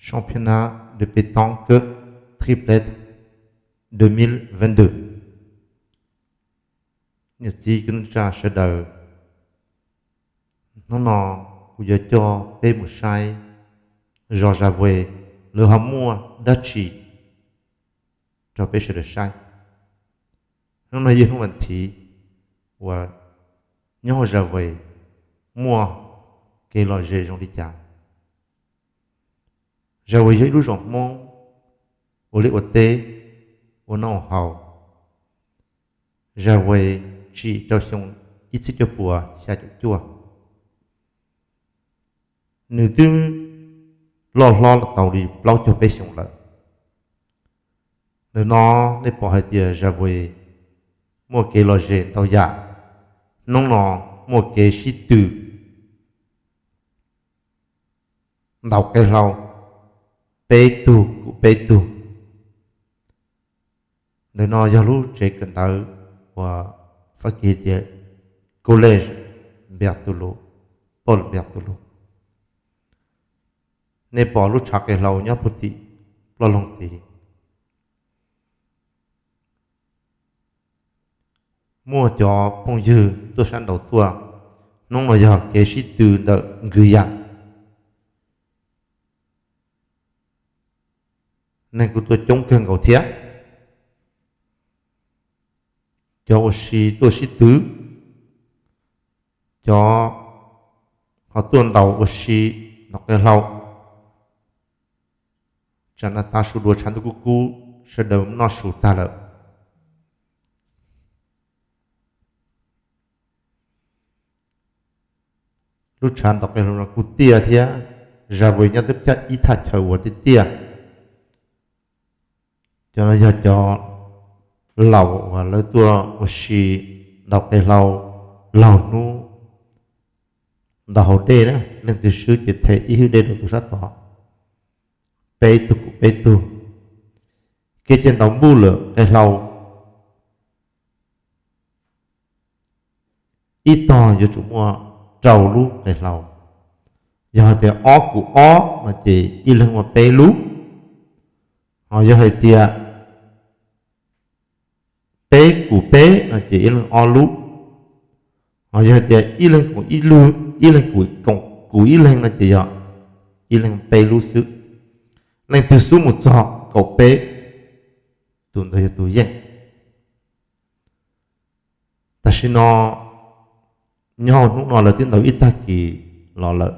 Championnat de pétanque triplette deux mille vingt-deux. Niam txiv kwv tij neej tsa sawv daws, hnub no kuv yuav coj peb mus saib zos Zas Vais lawv ho muaj dab tsi rau peb sawv daws saib. Hnub no yog hnub vas thiv uas nyob hauv Zas Vais muaj kev lom zem zoo li cas. Zas Vais yog ib lub zos Hmoob ua liaj ua teb, ua noj ua haus. Zas Vais tsim rau xyoo ib txhiab cuaj puas xya caum cuaj. Nws twb loj hlob los tau li plaub caug peb xyoos lawm. Ntawm no nej pom hais tias Zas Vais muaj kev lom zem ntau yam. Hnub no muaj kev sib tw ntaus qe hlau peb tug kuv peb tug. Ntawm no yog lub tsev kawm ntawv uas Fab Kis tias Collège Berthelot, Paul Berthelot. Nej pom lub tshav qe hlau nyob puag tim ploj loog tid. Muaj cov phooj ywg tuaj sab nraud tuaj, hnub no yog kev sib tw ntawm Nkws Yas. Neeg kuj tuaj coob kawg nkaus thiab. Cov ua si tuaj sib tw, cov ho tuaj ntaus ua si ntaus qe hlau. Tsam no tav su dua tshav ntuj kub kub, sawv daws noj su tag lawm. Lub tshav ntaus qe hlau no kuj tiaj thiab. Zas Vais nyob twb caj ib thaj chaw uas tiaj tiaj. Cov no yog cov laus uas lawv tuaj ua si ntaus qe hlau laug hnub ntaus haus dej na, leej twg swb ces them ib hwj dej rau tus sab tod, peb tug kuv peb tug. Kev ces ntaus npuj lawm qe hlau, ib tog yuav tsum muaj rau lub qe hlau. Yog hais tias ob kuv ob no ces ib leeg muaj peb lub. Ho yog hais tias peb kuv peb no ces ib leeg ob lub. Ho yog hais tias ib leeg koom ib leeg, ib leeg koom kuv ib leeg no ces yog ib leeg peb lub xwb. Leej twg xub mus txog kaum peb, tus ntawd yog tus yeej. Tam sim no nyob hauv hnub no lawv twb ntaus ib tag kis los lawm.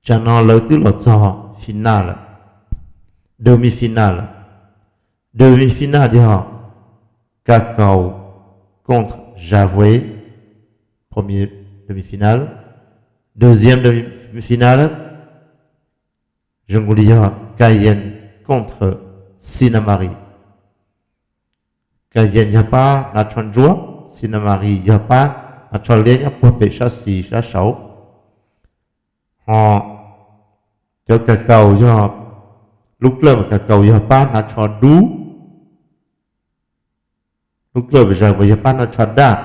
Tsam no lawv twb los txog final lawm, demi final lawm. Demi final yog Cacao contre Zas Vais, premier demi final. Deuxième demi final, zoo nkaus li yog Cayenne contre Sinnamary. Cayenne yog pab hnav tsho ntsuab, Sinnamary yog pab hnav tsho liab nyob puag pem sab xis sab saud. Ho cov Cacao yog, lub club Cacao yog pab hnav tsho dub, lub club Zas Vais yog pab hnav tsho daj.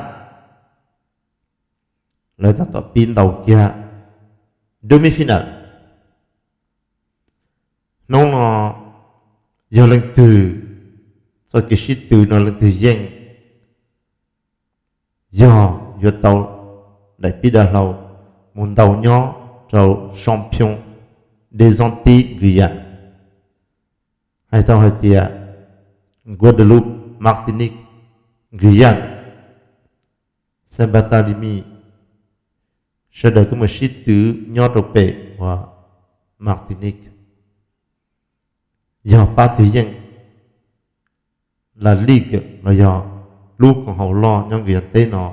Lawv tab tom piv ntaus kiag demi final. Hnub no yog leej twg, txoj kev sib tw no leej twg yeej, yog yuav tau daim pib dav hlau mus ntaus nyob rau Championnat des Antilles Guyane, hais tau hais tias Guadeloupe, Martinique, Guyane, Saint-Barthélemy, sawv daws tuaj mus sib tw nyob rau pem uas Martinique, yog pab twg yeej. La Ligue los yog lub koom haum loj nyob Guyane teb no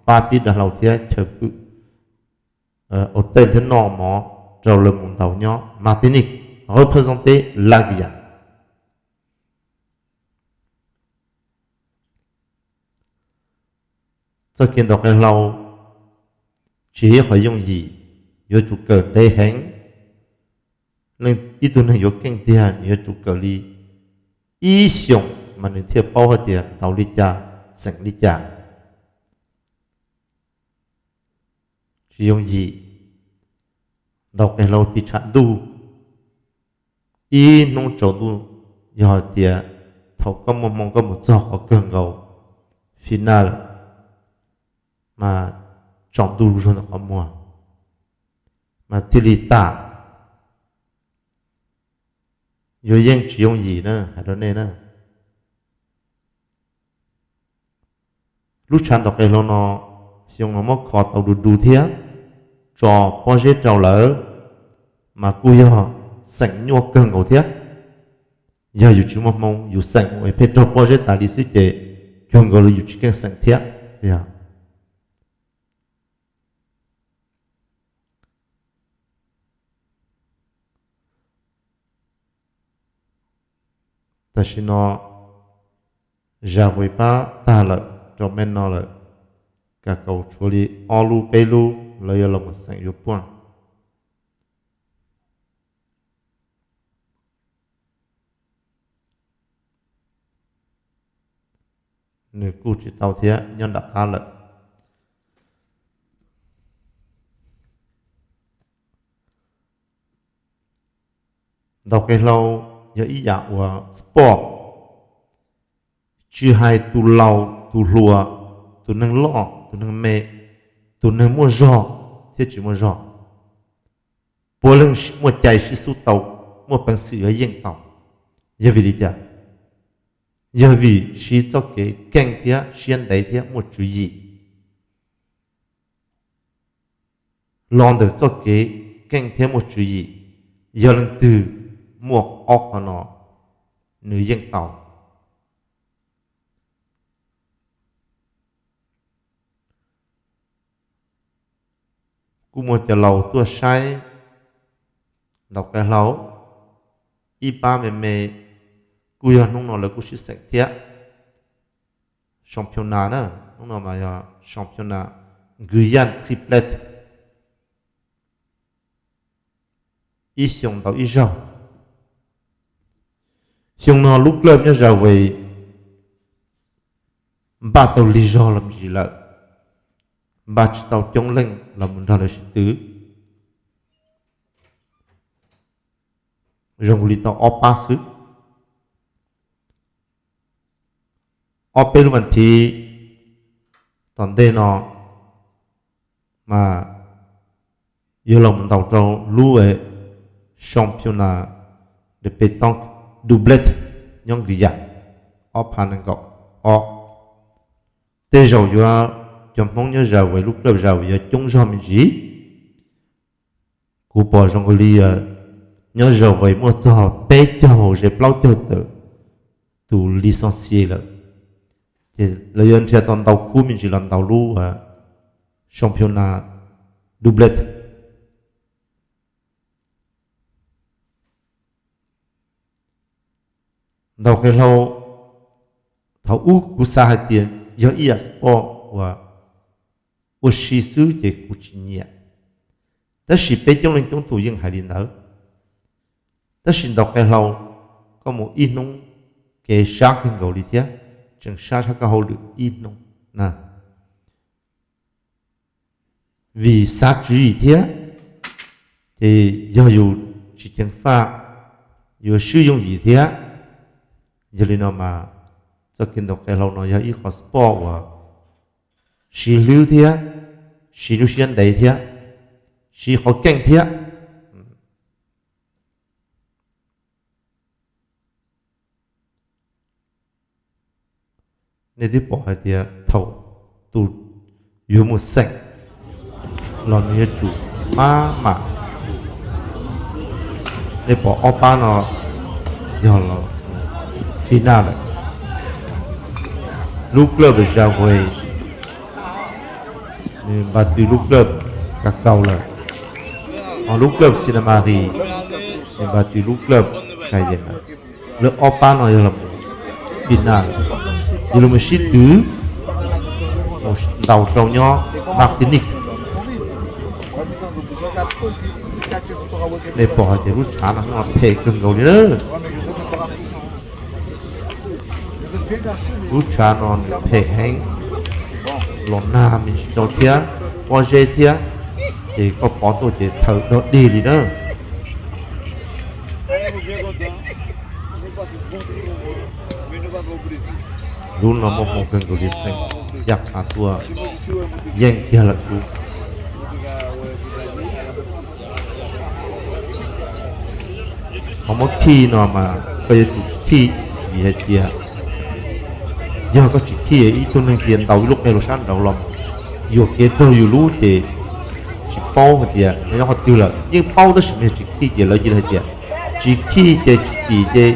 pab pib dav hlau thiab chaw pw, ua tej thiab noj mov rau lawv mus ntaus nyob Martinique, représenter la Guyane. Txoj kev ntaus qe hlau tsis yog ib qho yooj yim, yuav tsum kawm ntev heev. Ib tug neeg yuav keej tiag nws yuav tsum kawm li ib xyoos mas nws thiaj paub hais tias ntaus li cas, xeem li cas. Tsis yooj yim, ntaus qe hlau tiv tshav ntuj, ib hnub tsaus ntuj, yog hais tias thaum koj muaj hmoo koj mus txog qhov kawg nkaus, final lawm, mas tsaus ntuj zog ntawm qhov muag, mas thiaj li tas. Yuav yeej tsis yooj yim na, hais rau nej na. Lub tshav ntaus qe hlau no, xyoo no muab kho tau du du thiab tso pob zeb rau lawm, mas kuj yog xeem nyuaj kawg nkaus thiab. Yog yus tsis muaj hmoo yus xeem mus es pheej raug pob zeb tas li xwb ces kawg nkaus li yus tsis keej xeem thiab. Tam sim no zas vais pab tag lawm, rau me no lawm, kav kaus tshuav li ob lub peb lub lawv yuav los mus xeem yuav puaj. Nws kuj tsis tau thiab, nyob nram qab lawm. Ntaus qe hlau yog ib yam uas sport, tsis hais tus laus tus hluas, tus neeg loj tus neeg me, tus neeg muaj zog thiab tsis muaj zog, puav leej muaj cai sib xub tau, muaj peev xwm yuav yeej tau. Yog vim li cas? Yog vim siv txoj kev keej thiab siab ntev thiab muaj tswv yim. Los ntawm txoj kev keej thiab muaj tswv yim, yog leej twg muaj ob qho no, nws yeej tau. Kuj muaj cov laus tuaj saib ntaus qe hlau, ib pab me me, kuj yog hnub no lawv kuj sib xeem thiab. Championnat na, hnub no mas yog championnat Guyane triplette, ib xyoo ntaus ib zaug. Xyoo no lub club nyob Zas Vais npaj tau lig zog los me ntsis lawm, npaj tsis tau coob leej los mus nrog lawv sib tw, zoo li tau ob pab xwb. Ob peb lub vas thiv tom ntej no mas yuav los mus ntaus rau lub championnat de pétanque doublette nyob Guyane, ob phav nees nkaum ob. Tej zaum yuav, cov Hmoob nyob Zas Vais, lub club Zas Vais yuav coob zog me ntsis. Kuv pom zoo li nyob Zas Vais muaj txog peb caug ze plaub caug tawm tus licencié lawm, ces lawv yuav nrhiav tau ntau khub me ntsis los ntaus lub championnat doublette. Ntaus qe hlau thaum ub kuv xav hais tias yog ib yam sport uas ua si xwb ces kuv tsis nyiam, tab sis peb coob leej coob tus yeej hais li ntawd. Tab sis ntaus qe hlau, koj mus ib hnub, kev sab kawg nkaus li thiab, tseem sab tshaj koj hauj lwm ib hnub na. Vim xav tswv yim thiab, ces yog yus tsis ceev faj, yuav swb yooj yim thiab. Yog li no mas txoj kev ntaus qe hlau no yog ib qho sport uas siv hlwb thiab, siv lub siab ntev thiab, siv qhov keej thiab. Nej twb pom hais tias thaum tus yuav mus xeem los nws yuav tsum maj mam. Nej pom ob pab no yog los final lawm. Lub club Zas Vais, nws npaj tw lub club Kav Kaus lawm, ho lub club Sina Mari, nws npaj tw lub club Kayes lawm. Lawv ob pab no yog los final, yog los sib tw mus ntaus rau nyob Martinique. Nej pom hais tias lub tshav no phem kawg nkaus li na. Lub tshav no nws phem heev, los nag me ntsis rau thiab, pob zeb thiab, ces koj pov tuaj ces thawm dog dig li na. Lub no muaj hmoo kawg nkaus li, xeem Yaj Qha tuaj yeej kiag lawm xwb. Qhov muab khij no mas koj yuav tsum khij, vim hais tias yog koj tsis khij, ib tug neeg tias ntaus ib lub qe hlau sab nraud los yuam kev raug yus lub ces tsis paub hais tias nyob qhov twg lawm. Yeej paub tab sis mas yog tsis khij ces lawv cia li hais tias tsis khij ces tsis cim ces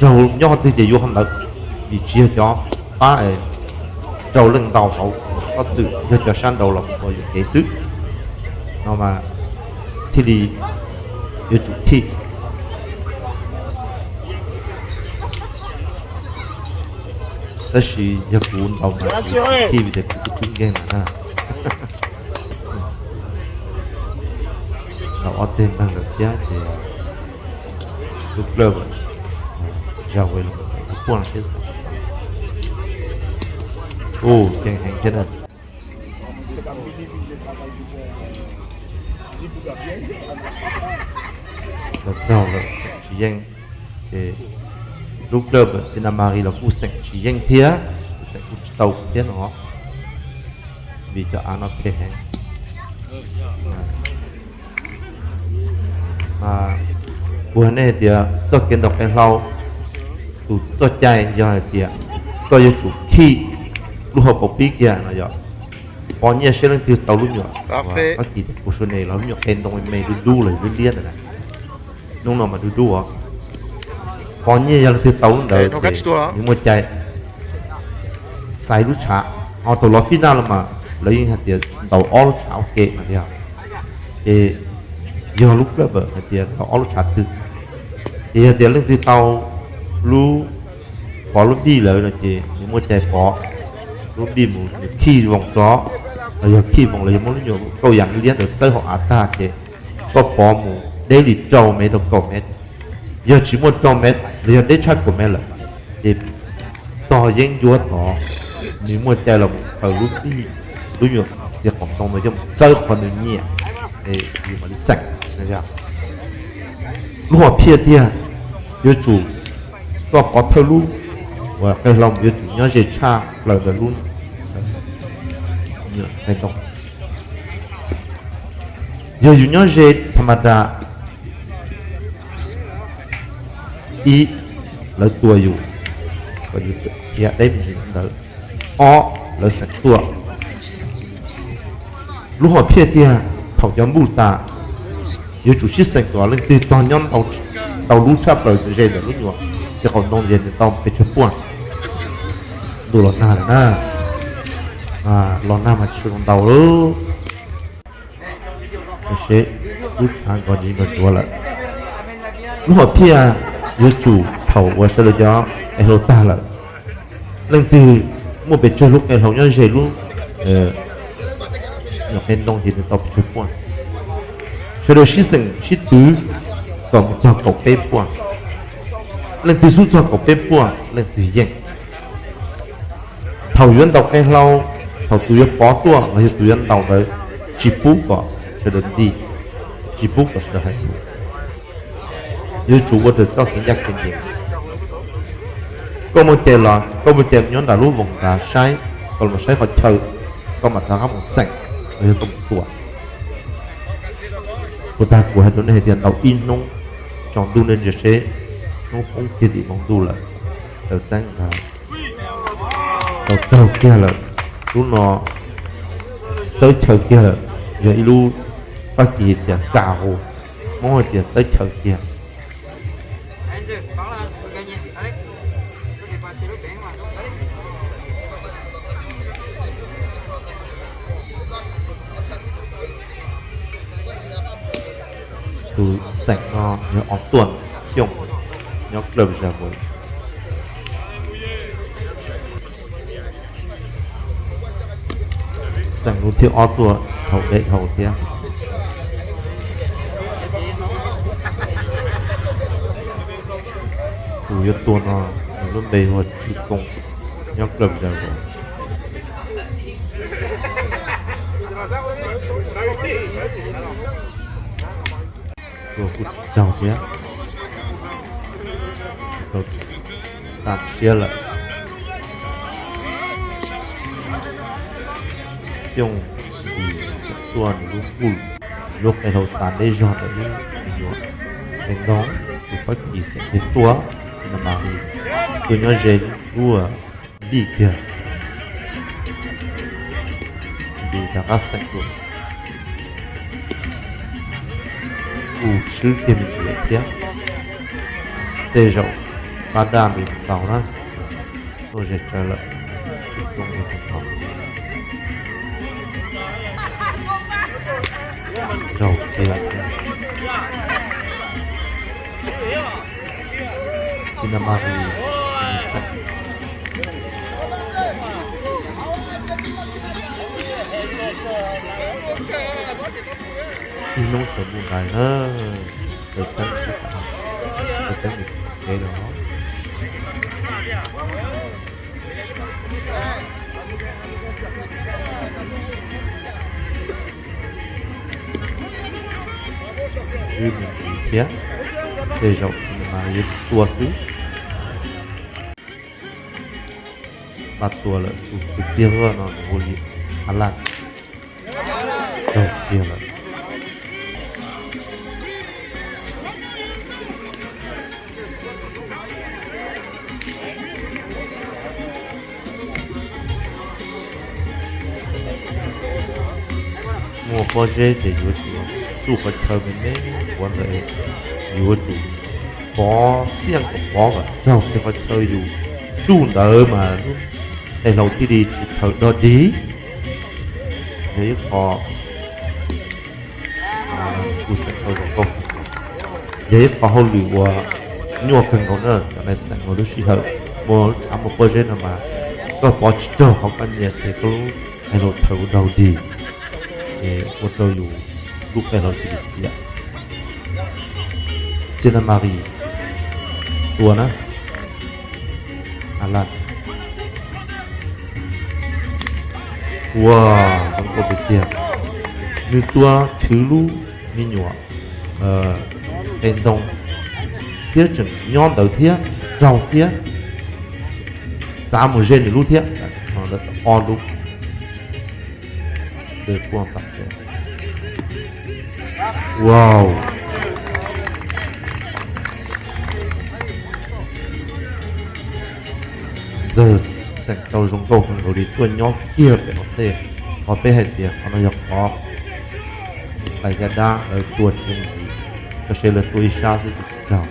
raug nyob qhov twg ces yuav qhov ntawd, vim tsis yog cov pab es rau leej ntaus hauv ob txwm, yog cov sab nraud los mus ua yuam kev xwb no mas thiaj li yuav tsum khij. Tab sis yog kuv ntaus mas kuv tsis khij vim tias kuv twb nkeeg lawm na. Ntaus ob teg npag lawm thiab ces lub plawj zas ua los xeem kuj puaj no seb xeem. Ua ceev heev thiab na. Los raug lawm xeem tsis yeej, ces lub plawj Sinamari los kuj xeem tsis yeej thiab, xeem kuj tsis tau thiab no, vim cov av no phem heev. Kuv hais nej hais tias txoj kev ntaus qe hlau, tus txoj cai yog hais tias koj yuav tsum khij lub hauv paus pib kiag no yog pov nyiaj seb leej twg tau lub nyuam, Fab Kis tias kuv su ne los lub nyuam qe ntoo me dub dub los lub liab ntawd na. Hnub no mas dub dub os. Pov nyiaj yog leej twg tau lub ntawd ces nws muaj cai xaiv lub tshav. Ho thaum los fib naj los mas lawv yeej hais tias ntaus ob lub tshav ua ke mas tiag. Ces yog lub plawj hais tias ntaus ob lub tshav twg, ces yog tias leej twg tau lub pov lub npij lawm no ces nws muaj cai pov lub npij mus nws khij voos tso, los yog khij voos los yog muab lub nyuam kauj yam liab ntawd txawb hauv av tag ces koj pov mus deb li rau mev rau kaum mev. Yog tsis muaj rau mev los yog deb tshaj kaum mev lawm ces tog yeeb ncuab tod, nws muaj cai los mus khaws lub npij, lub nyuam txiv qaum ntoo ntawd coj mus txawb qhov nws nyiam, es yus mam li xeem. Lub hom phiaj tiag, yuav tsum koj pov thawj lub uas qe hlau yuav tsum nyob ze tshaj plaws ntawm lub nyuam qe ntoo. Yog yus nyob ze tha ma da ib, lawv tua yus kom yus khiav deb me ntsis ntawd. Ob, lawv xeem tuaj. Lub hom phiaj tiag, thaum cov npuj tas, yuav tsum sib xeem kom leej twg tog nyob ntau lub tshaj plaws ze ntawm lub nyuam txiv qaum ntoo ces nws tau pes tsawg puaj. Ntuj los nag lawm na, los nag mas tsis zoo ntau lawm. Seb lub tshav nkos ntsis nkos ntsuav lawm. Lub hom phiaj yuav tsum thaum uas sawv daws cov qe hlau tag lawm, leej twg muaj pes tsawg lub qe hlau nyob ze lub nyuam qe ntoo ces nws tau pes tsawg puaj. Sawv daws sib xeem sib twv kom mus txog kaum peb puaj. Leej twg xub txog kaum peb puaj leej twg yeej. Thaum yuav ntaus qe hlau, thaum tus yuav pov tuaj los yog tus yuav ntaus ntawd, tsis pub kom sawv daws nti, tsis pub kom sawv daws hais lus. Yuav tsum ua raws txoj kev ncaj kev ncees. Koj muaj cai los koj muaj cai nyob nram lub voos nrad saib, koj los saib qhov chaw, koj mam rov qab mus xeem los yog koj mus tua. Kuv tag kuv hais rau nej hais tias ntaus ib hnub tsaus ntuj nej ntsia seb hnub poob kiag tim npoo ntuj lawm, taws teeb ntag, tau raug kiag lawm. Lub no txawb chaw kiag lawm, yog ib lub Fab Kis tias kas hus, Hmoob hais tias txawb chaw kiag. Tus xeem no yog Ob Tuam Xyooj, nyob Club Zas Vwm. Xeem lub thib ob tuaj haus dej haus thiab. Tus yuav tua no nws lub npe hu ua Tswv Koo, nyob Club Zas Vwm. Tua kuj tsis raug thiab. Tag siab lawm. Xyooj Lis xeem tuaj nws lub nkuj, lub qe hlau txav deb zog ntawm lub me nyuam qe ntoo, tus Fab Kis xeem kiag tuaj, Xis Nas Mas Lis tuaj nyob ze lub nkuj, npij kiag. Lis rov qab xeem dua, kuj swb kiag me ntsis lawm thiab. Tej zaum pab daj nws ntaus na, tuaj ze tsawv lawm, tsis tuaj nkaus tus tod. Raug kiag thiab. Xis Nas Mas Lis xeem ib hnub tsaus ntuj ntais na, taws teeb, taws teeb nws kev los. Wb me ntsis thiab, tej zaum Xis Nas Mas Lis yuav tua xwb. Npaj tua lawm, tus tiag no nws hu li A Laj. Raug kiag lawm. Muaj pob zeb ces yuav tsum tsuj qhov chaw me me npuav ntawd, yuav tsum pov xiaj kom pov kom raug kiag qhov chaw yus tsuj ntawd mas lub qe hlau thiaj li tsis thawm dog dig. Yog ib qho, kuv xeem tau zoo nkauj, yog ib qho hauj lwm uas nyuaj kawg nkaus na, cov nais xeem uas lub sij hawm muaj tshav muaj pob zeb no mas koj pov tsis raug qhov koj nyiam ces koj lub qe hlau thawm ua dog dig, ces ua rau yus lub qe hlau tsis xiam. Xis Nas Mas Lis tua na, A Laj. Ua, zoo nkauj tiag tiag. Nws tua khwv lub me nyuam qe ntoo thiab tseem nyob ntawd thiab, raug thiab, txav mus ze nws lub thiab. Ob lub. Wow. Ntxawg xeem tau zoo nkauj heev nkaus li, tuaj nyob kiag pem hauv tej, qhov peb hais tias qhov no yog qhov tais caj dab lawv tua tshiav ntxiv, koj saib lawv tua ib sab xwb ces tsis raug.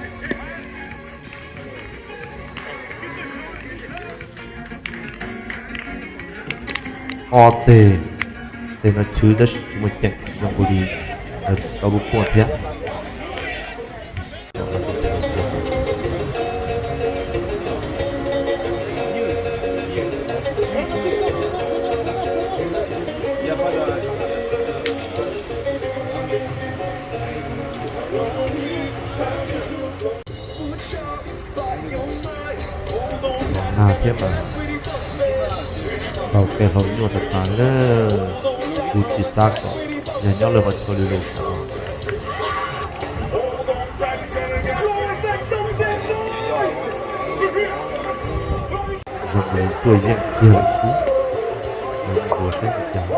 Ob teg, teg no chwv tab sis tsis muaj ceem zoo nkaus li, lawv tsis tau lub puaj thiab. Los nag thiab mas, ntaus qe hlau nyuaj tas tas li. Kuv tsis xav kom yog nyob lawv qhov chaw li lus sav no. Zoo li tuaj yeej kiag lawm xwb. Ntsuas saib li cas.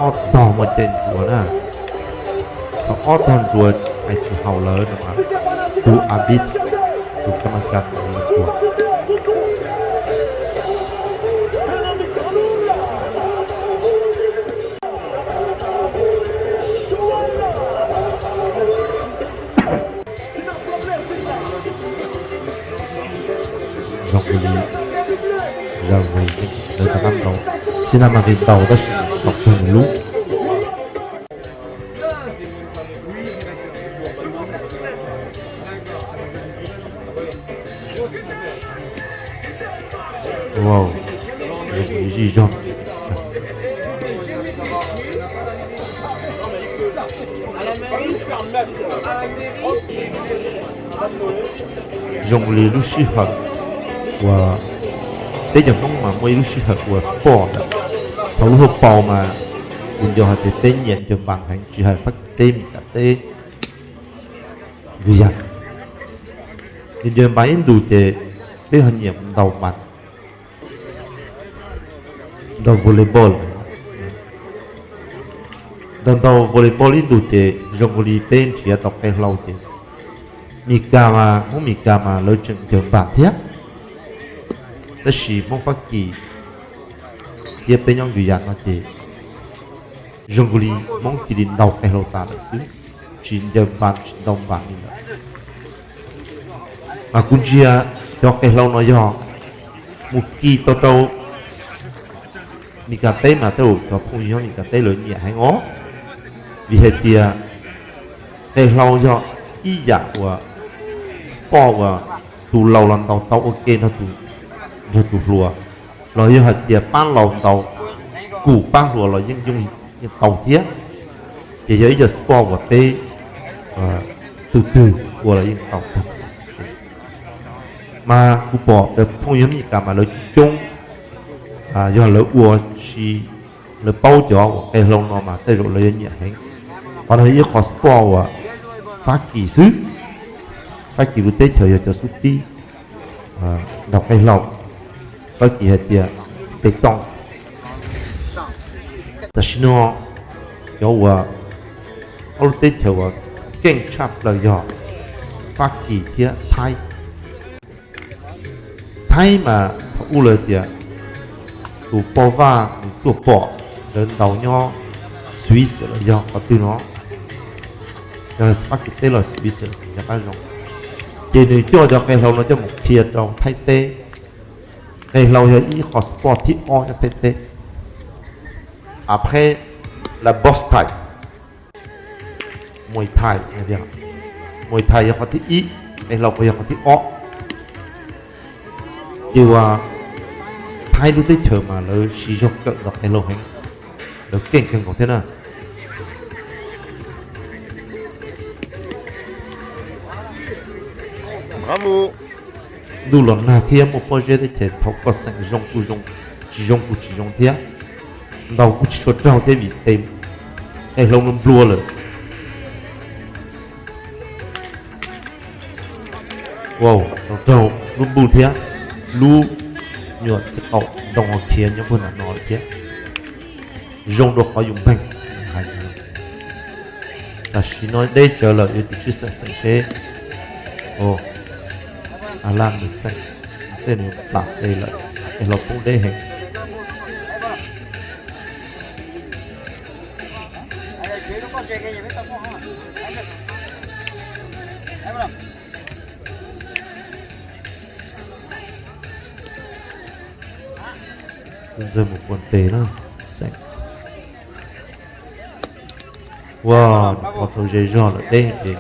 Ob tog muaj cai ntsuas na. Thaum ob tog ntsuas hais tsis haum lawv no mas tus arbit, tus kab mas kas ntsuas. Zoo li, zoo li, lawv rov qab ntaus, Xis Nas Mas Lis ntaus tab sis ntaus tag nws lub. Wow, zoo li zij zog. Zoo li lub sij hawm uas peb cov Hmoob mas muaj ib lub sij hawm uas sport ntawm, thaum lub hauv paus mas kuv nco hais tias peb nyiam ncaws npas heev, tsis hais Fab Kis teb, Mis Kas teb, Yus yam, ncaws npas ib ntus ces peb ho nyiam mus ntaus npas, ntaus volleyball. Ntaus ntaus volleyball ib ntus ces zoo nkaus li peb nrhiav tau qe hlau ces Mis Kas mas, Hmoob Mis Kas mas lawv tseem ncaws npas thiab, tab sis Hmoob Fab Kis thiab peb nyob Nkwm Yas no ces zoo nkaus li Hmoob cia li ntaus qe hlau tas lawm xwb, tsis ncaws npas tsis ntaus npas li lawm. Mas kuv ntsia cov qe hlau no yog mus kis tau rau Mis Kas teb mas tej zaum cov phooj ywg nyob Mis Kas teb lawv nyiam heev os, vim hais tias qe hlau yog ib yam uas sport uas tus laus los ntaus tau ua ke nrog tus hluas, los yog hais tias pab laus ntaus kum pab hluas los yeej yooj yeej tau thiab. Ces yog ib yam sport uas peb tus twg ua los yeej tau tag. Mas kuv pom cov phooj ywg Mes Kas mas lawv coob coob, yog lawv ua tsis, lawv paub cov uas qe hlau no mas tej zaum lawv yuav nyiam heev. Qhov no yog ib qho sport uas Fab Kis xwb, Fab Kis lub teb chaws yog cov xub tib ntaus qe hlau. Fab Kis hais tias pes tooj. Tam sim no cov uas ob lub teb chaws uas keej tshaj plaws yog Fab Kis thiab Thaib. Thaib mas thaum ub lawv tias tus poj vaj nws tuaj pom lawv ntaus nyob Swiss los yog qhov twg no, yog Fab Kis teb los Swiss rov qab zoo, ces nws coj cov qe hlau no coj mus qhia rau Thaib teb. Qe hlau yog ib qho sport thib ob nyob Thaib teb, après la boxe thaï, Muay Thai, Muay Thai yog qhov thib ib, qe hlau kuj yog qhov thib ob. Ces uas Thaib lub teb chaws mas lawv siv zog kawm ntawm qe hlau heev, lawv keej kawg nkaus thiab na. Ntuj los nag thiab muaj pob zeb teb ces thaum koj xeem zoo kuj zoo, tsis zoo kuj tsis zoo thiab. Ntaus kuj tsis tshua raug thiab vim tes qe hlau nplua lawm. Wow, raug lub npuj thiab, lub nyuam txiv qaum ntoo ho khiav nyob puag nram no lawm thiab. Zoo dua qhov yus npeeg hais. Tam sim no deb tsawv lawm yuav tsum sib xeem xeem seb. A laj nws xeem, tej nws plam tes lawm, es hlau poob deb heev. Tus ntxawg mus pov tes na, xeem. Ua, nws pov tau ze zog lawm deb ces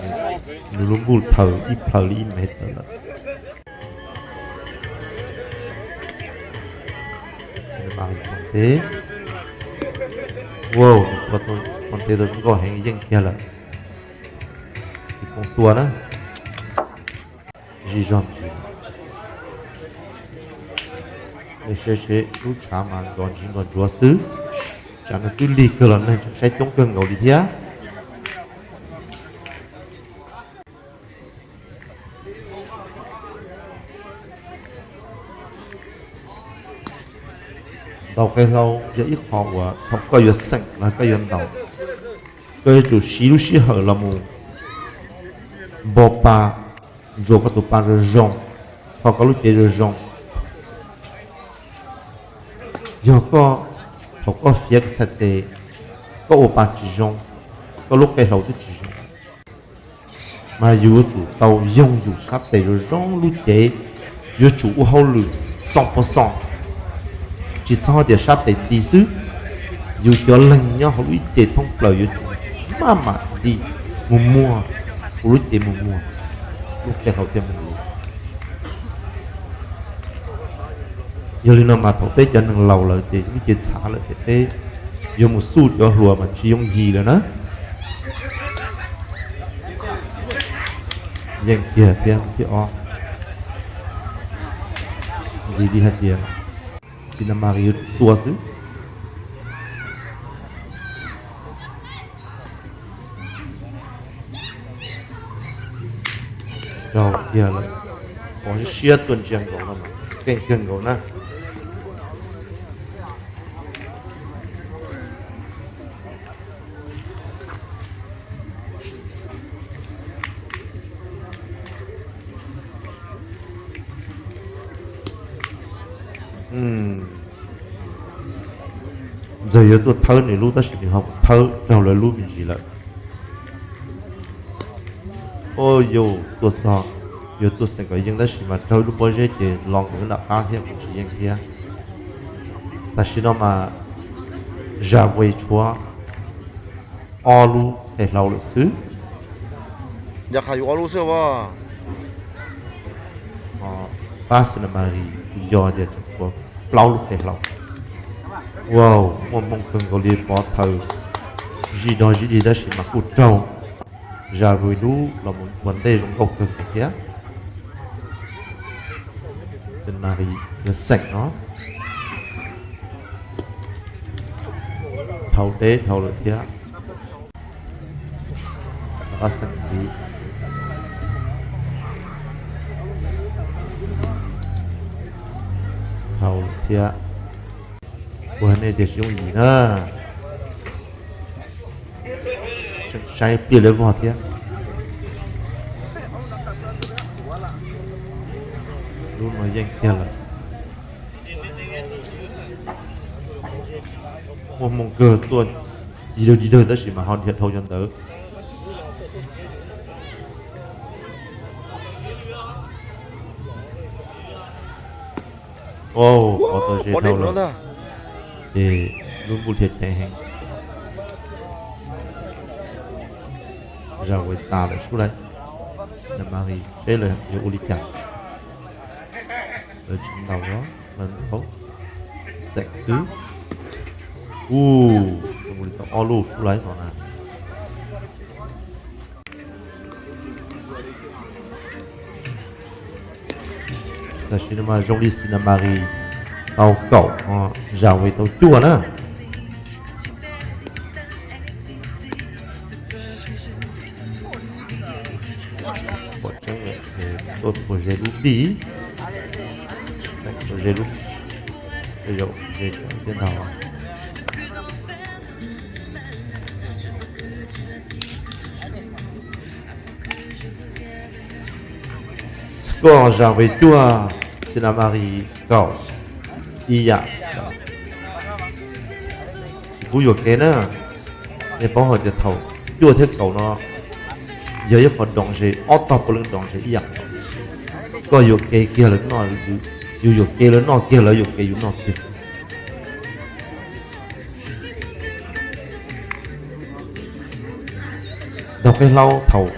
nws lub npuj thaws ib plhaws li ib mev tawm lawm. Ua, nws pov tes tau zoo nkauj heev yeej kiag lawm. Tsis poob tua na. Zij zog ntsis. Saib seb lub tshav mas nrov ntsis nrov ntsuav xwb. Tsam no twb lig kawg los neeg tseem saib coob kawg nkaus li thiab. Ntaus qe hlau yog ib qho uas thaum koj yuav xeem los koj yuav ntaus, koj yuav tsum siv lub sij hawm los mus npo pa, ntsuas koj tus pa zoo zoo, kho koj lub cev zoo zoo. Yog koj, thaum koj fiav koj txhais tes, koj ua pa tsis zoo, koj lub qe hlau twb tsis zoo. Mas yus yuav tsum tau yoog yus sab tes zoo zoo, lub cev yuav tsum ua hauj lwm xoo pov xoo, tsis txhob tias sab tes nti xwb. Yus cov leeg nyob hauv lub cev thoob plaws yuav tsum maj mam nti mus muag, ua lub cev mus muag, lub qe hlau thiaj mus luv. Yog li no mas thaum peb cov neeg laus lawm ces lub cev txhav lawm ces peb yuav mus xuj cov hluas mas tsis yooj yim lawm na. Yeej kiag thiab thib ob, ntxiv li hais tias Xis Nas Mas yuav tua xwb. Raug kiag lawm, pov siab tuaj ntsia nkaus no mas keej kawg nkaus na. Ntxawg yuav tuaj thawb nws lub tab sis nws ho thawb raug lawv lub me ntsis lawm. Ua yus tuaj txog, yuav tuaj xeem kom yeej tab sis mas raug ib lub pob zeb ces los nkaus nram qab thiab kuj tsis yeej thiab. Tam sim no mas Zam Ves tshuav ob lub qe hlau lawm xwb. Yog qhov yus ob lub xwb as. Pab Xinamaris kuj yog tias tshuav plaub lub qe hlau. Wow, muaj hmoo kawg nkaus li, pov thawb zij dog zij dig tab sis mas kuj raug Zam Ves lub los mus ua ntej zoo nkauj kawg nkaus thiab. Xinamaris yuav xeem no. Dhau deb dhau lawm thiab. Rov qab xeem ntxiv. Dhau lawm thiab. Ua nej tias tsis yooj yim na. Tseem saib pliaj li vog thiab. Lub no yeej kiag lawm. Muaj hmoo kawg tuaj yig dawg yig dawg tab sis mas ho dhia dhau cov ntawd. Pov tau ze dhau lawm. Ces lub npuj dhia ceev heev. Zam Ves tas lawm sub laim. Xinamaris seb lawv yuav ua li cas. Lawv tsis ntaus los lawv ntaus, xeem xwb. Ua li tau ob lub sub laim no na. Tam sim no mas zoo li Xinamaris tau kaum, Zam Ves tau cuaj na. Pom tseeb, tuaj tua ze lub npij, tua ze lub, tua ze thiab ntag. Score Zam Ves cuaj, Xinamaris kaum, ib yam. Tsis pub yuam kev na. Nej paub hais tias thaum cuaj thiab kaum no yog ib qho doos ze, ob tog puav leej doos ze ib yam. Koj yuam kev kiag lawv noj, yus yuam kev lawv noj kiag, lawv yuam kev yus noj kiag. Ntaus qe hlau thaum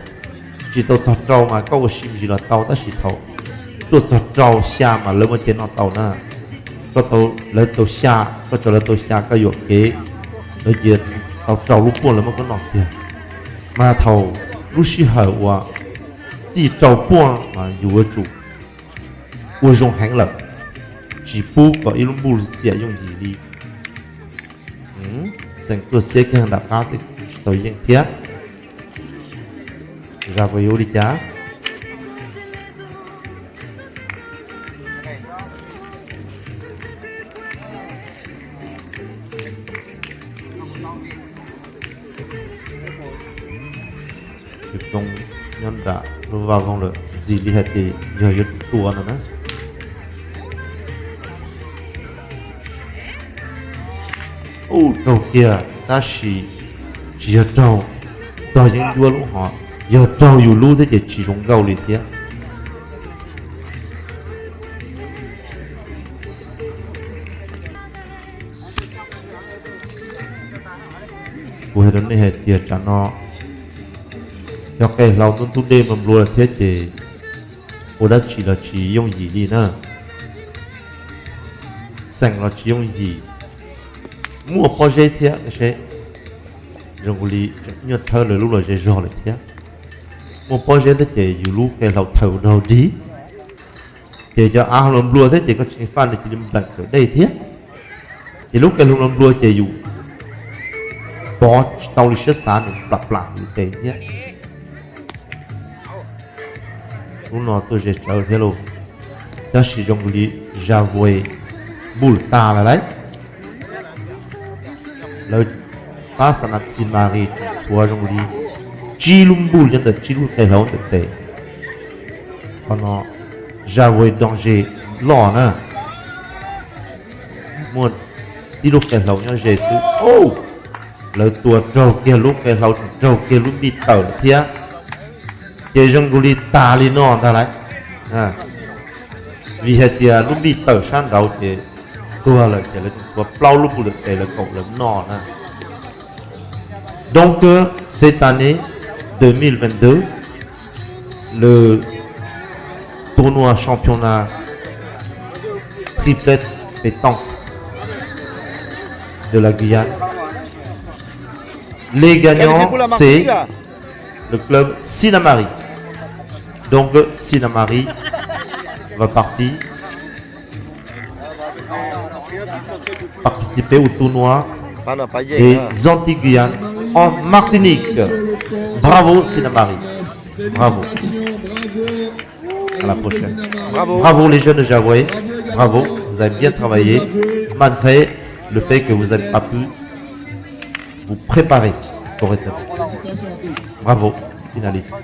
tsis tau txog rau mas koj ua si me ntsis los tau, tab sis thaum tuaj txog rau xya mas lawv muaj cev noj tau na. Koj tau, lawv tau xya, koj tso lawv tau xya koj yuam kev, lawv cia tau rau lub puaj lawv muab koj noj tiag. Mas thaum lub sij hawm uas txij rau puaj mas yus yuav tsum ua zoo heev lawm, tsis pub kom ib lub npuj xiam yooj yim li. Xeem tuaj xiab kiag nram qab tej kuj tsis tau yeej thiab. Zam Ves yuav ua li cas? Tsis zoo, nyob nram lub vaj voog lawm, ntxim li hais tias yog yuav tsum tua no na. Ub, raug kiag tab sis tsis yog raug tog yeeb ncuab lub hov, yog raug yus lub thiab ces tsis zoo nkauj li thiab. Kuv hais rau nej hais tias tsam no yog qe hlau ntub ntub dej nplua nplua lawm thiab ces ua dab tsi los tsis yooj yim li na. Xeem los tsis yooj yim, muaj pob zeb thiab seb, zoo li nyuaj thawb lawv lub los ze zog lawm thiab. Muaj pob zeb thiab ces yus lub qe hlau thaws ua dog dig, ces cov av hlau nplua thiab ces koj tsis faj nws cia li npleem kawm dej thiab. Ces lub qe hlau nplua ces yus pov tsis tau li siab xav, nws plam plam yus tes thiab. Lub no tuaj ze tsawv thiab lauj. Tab sis zoo li Zaj Vuas npuj tas lawm lauj. Lawv pab Xab Nas Xis Mas Ris tshuav zoo li tsib lub npuj nyob ntawm tsib lub qe hlaub ntawm tes. Qhov no Zaj Vuas do ze loj na. Muaj tib lub qe hlaub nyob ze xwb. Lawv tua raug kiag lub qe hlaub, raug kiag lub npij tawm lawm thiab. Ces zoo nkaus li tas li no ntag lauj. Vim hais tias lub npij tawm sab nraud ces tuag lawm ces lawv tshuav plaub lub npuj ntawm tes lawv kaum lawv noj na. Donc, cette année deux mille vingt-deux, le tournoi championnat triplette pétanque de la Guyane, les gagnants, c'est le club Sinamari. Donc, Sinamari va partir participer au tournoi des Antilles Guyane en Martinique. Bravo Sinamari. Bravo. À la prochaine. Bravo les jeunes de Zaj Vuas. Bravo. Vous avez bien travaillé malgré le fait que vous n'avez pas pu vous préparer correctement. Bravo, finaliste.